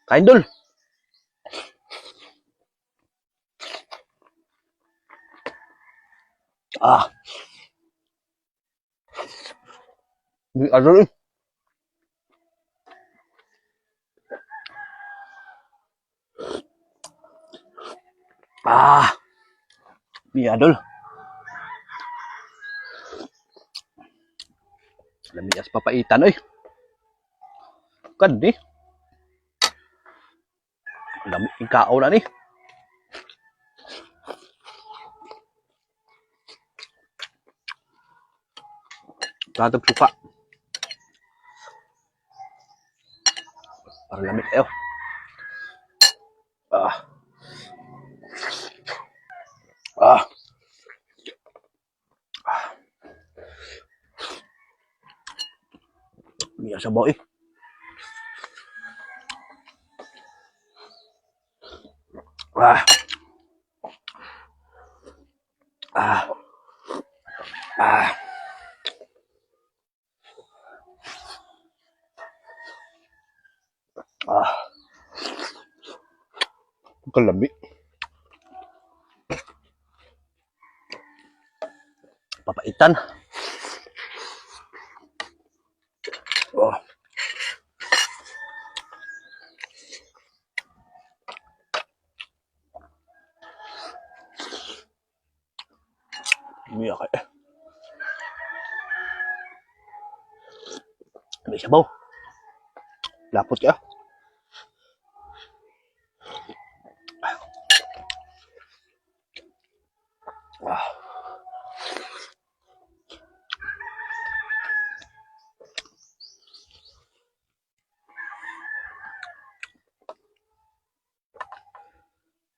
Kain, dol. Ah. Di adol eh. Ah. Di adol. Lamias papaitan oy. Kadi. Lami ikaw na ni. Tatag suka. Para lamig kayo. Ah. Ah. Ah. Miya sabaw eh. Ah. Ah. Ah. Ah. Kalami. Papaitan. Oh. Umiyak eh. May sabaw. Lapot ka. Ah.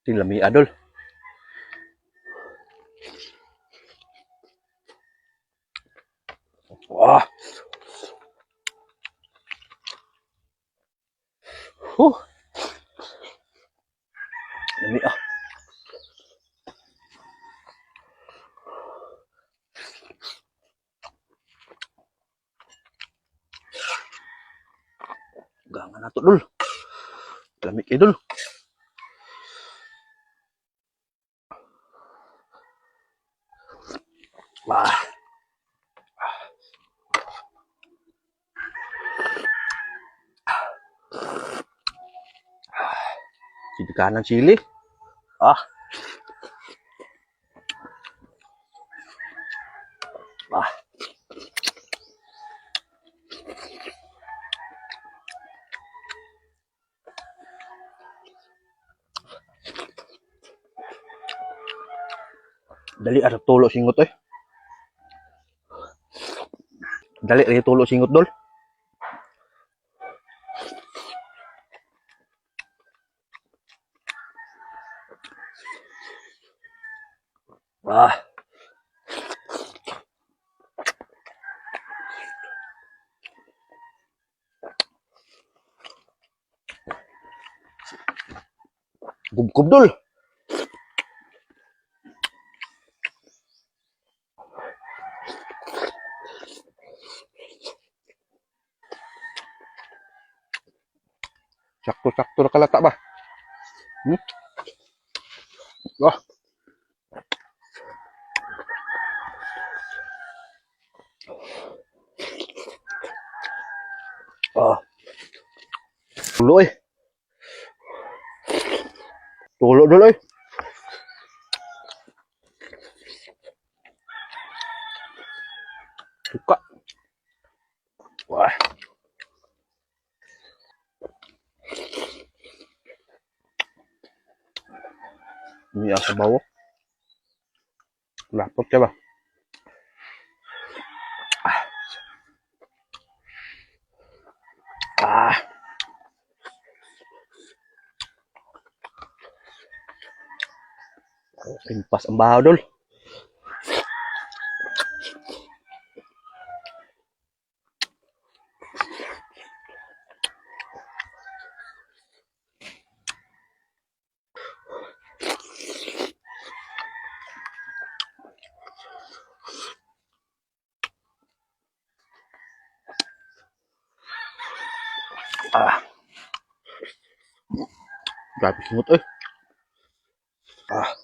Tinlami adol. Wah. Huh. Lami ah. Gangan na to, dul. Lami kay dul. Ah. Sili ng sili. Ah. Ah. Dali arap tulo singot eh. Dali rin tulo singot, dol. Ah. Gubgob, dol. Sakto-sakto na kalata ba? Ah. Ah. Tulo eh. Tulo dulu eh. Suka. Wah. Ini sa bawo. Lapot ka ba? Ah. Ah. Impas ang bahaw, dol. Ah. Grabe singot eh. Ah.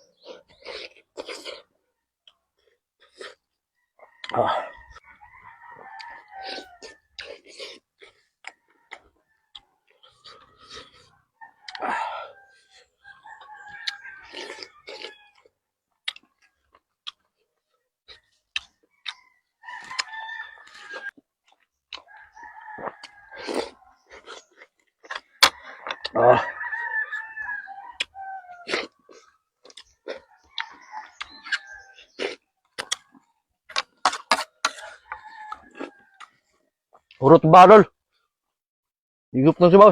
Ah. Ah. Urot ba, dol? Higop na si ba?